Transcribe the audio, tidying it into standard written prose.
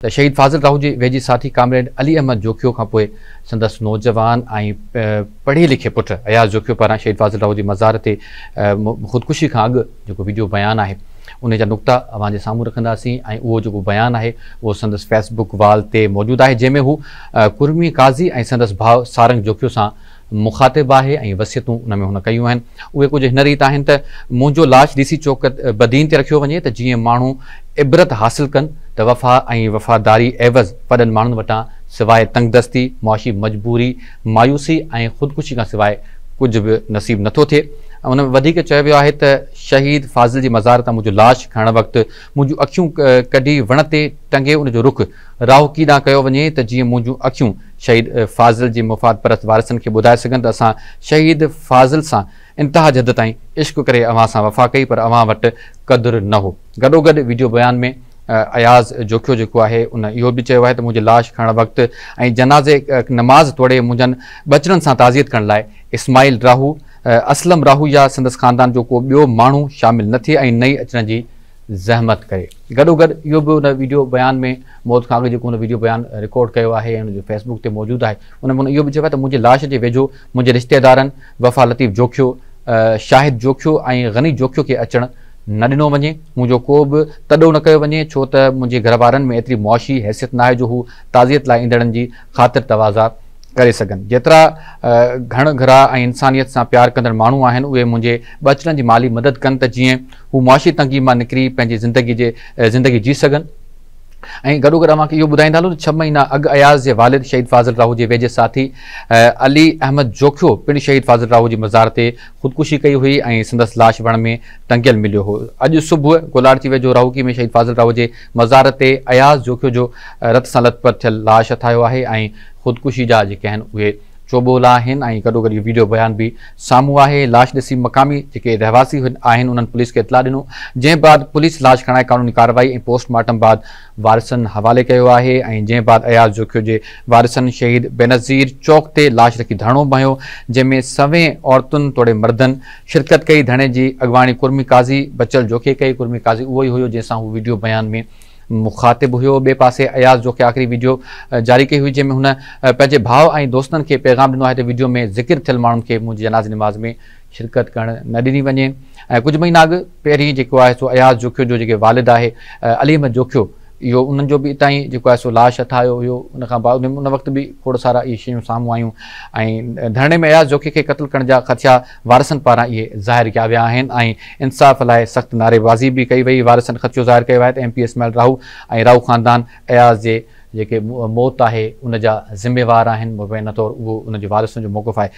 ته شهيد فاضل راهو جي ويجهي ساٿي ڪامريڊ علي احمد جوکيو کان پوء سندس نوجوان ۽ پڙهي لکي پٽ اياز جوکيو پاران شهيد فاضل راهو جي مزار تي خودڪشي کان اڳ جيڪو ويڊيو بيان آهي انهي جا نقطا اوهان جي سامهون رکنداسين ۽ اهو جيڪو بيان آهي اهو سندس فيس بڪ وال تي موجود آهي جنهن ۾ هو ڪرمي قاضي ۽ سندس ڀاء سارنگ جوکيو سان مخاطب آهي ۽ وصيتون ان ۾ هن ڪيون آهن اهي ڪجهه هن ريت آهن ته منهنجو لاش ڊي سي چوڪ بدين تي رکيو وڃي ته جيئن ماڻهو عبرت حاصل ڪن ته وفا ۽ وفاداري عيوض وڏن ماڻهن وٽان سواء تنگدستي، معاشي مجبوري، مايوسي ۽ خودڪشي کان سواء ڪجهه به نصيب نٿو ٿئي. ان ۾ وڌيڪ چيو ويو آهي ته شهيد فاضل جي مزار تان منهنجو لاش کڻڻ وقت منهنجون اکيون ڪڍي وڻ تي ٽنگي ان جو رخ راهوڪي ڏانهن ڪيو وڃي ته جيئن منهنجون اکيون شهيد فاضل جي مفاد پرست وارثن کي ٻڌائي سگهن ته اسان شهيد فاضل سان انتها جي حد تائين عشق ڪري اوهان سان وفا ڪئي پر اوهان وٽ قدر نه هو. گڏوگڏ ويڊيو بيان ۾ اياز جوکيو جيڪو آهي ان اهو به چيو آهي ته منهنجي لاش کڻڻ وقت ۽ جنازي نماز توڙي منهنجن ٻچڙن سان تعزيت ڪرڻ لاء اسماعيل راهو، اسلم راهو يا سندس خاندان جو ڪو ٻيو ماڻهو شامل نه ٿئي ۽ نه ئي اچڻ جي زحمت ڪري. گڏوگڏ اهو به ان ويڊيو بيان ۾ موت کان اڳ جيڪو هن ويڊيو بيان رڪارڊ ڪيو آهي ۽ ان جو فيس بڪ تي موجود آهي ان ۾ هن اهو به چيو آهي ته منهنجي لاش جي ويجهو منهنجي رشتيدارن وفا لطيف جوکيو، شاهد جوکيو ۽ غني جوکيو کي اچڻ نه ڏنو وڃي، منهنجو ڪو به تڏو نه ڪيو وڃي ڇو ته منهنجي گهر وارن ۾ ايتري معاشي حيثيت ناهي جو هو تعزيت لاء ايندڙن جي خاطر تواضع ڪري سگهن. جيترا گهڻ گهرا ۽ انسانيت سان پيار ڪندڙ ماڻهو آهن اهي منهنجي ٻچڙن جي مالي مدد ڪن ته جيئن هو معاشي تنگي مان نڪري پنهنجي زندگي جي زندگي جي سگهن ۽ گڏوگڏ اوهان کي اهو ٻڌائيندا هلون ته ڇهه مهينا اڳ اياز جي والد شهيد فاضل راهو جي ويجهي ساٿي علي احمد جوکيو پڻ شهيد فاضل راهو جي مزار تي خودڪشي ڪئي هئي ۽ سندس لاش وڻ ۾ ٽنگيل مليو هو. اڄ صبح گولاڙچي ويجهو راهوڪي ۾ شهيد فاضل راهو جي مزار تي اياز جوکيو جو رت سان لت پت ٿيل لاش هٿ آيو آهي ۽ خودڪشي جا جيڪي آهن اهي چوٻول آهن ۽ گڏوگڏ اهو ويڊيو بيان به سامهون آهي، لاش ڏسي مقامي جيڪي رهواسي آهن انهن پوليس کي اطلاع ڏنو، جنهن بعد پوليس لاش کڻائي قانوني ڪارروائي ۽ پوسٽ مارٽم بعد وارثن حوالي ڪيو آهي ۽ جنهن بعد اياز جوکيو جي وارثن شهيد بينظير چوڪ تي لاش رکي ڌرڻو به هنيو، جنهن ۾ سوين عورتن توڙي مردن شرڪت ڪئي، ڌرڻي جي اڳواڻي ڪرمي قاضي بچل جوکيي ڪئي، ڪرمي قاضي اهو ئي هيو جنهن سان هو ويڊيو بيان ۾ مخاطب هيو. ٻئي پاسي اياز جوکي آخري ويڊيو جاري ڪئي هئي جنهن ۾ هن پنهنجي ڀاء ۽ دوستن کي پيغام ڏنو آهي ته ويڊيو ۾ ذڪر ٿيل ماڻهن کي منهنجي جنازي نماز ۾ شرڪت ڪرڻ نه ڏني وڃي ۽ ڪجهه مهينا اڳ پهرين جيڪو آهي سو اياز جوکيو جو جيڪي والد آهي علي احمد جوکيو اهو انهن جو به اتان ئي جيڪو آهي سو لاش هٿ آيو هيو ان کان بعد ان وقت به کوڙ سارا اهي شيون سامهون آيون ۽ ڌرڻي ۾ اياز جوکي کي قتل ڪرڻ جا خدشا وارثن پاران اهي ظاهر ڪيا ويا آهن ۽ انصاف لاء سخت نعريبازي به ڪئي وئي، وارثن خدشو ظاهر ڪيو آهي ته ايم پي اسماعيل راهو ۽ راهو خاندان اياز جي جيڪي موت آهي ان جا ذميوار آهن، مبينا طور اهو ان جي وارثن جو موقف آهي.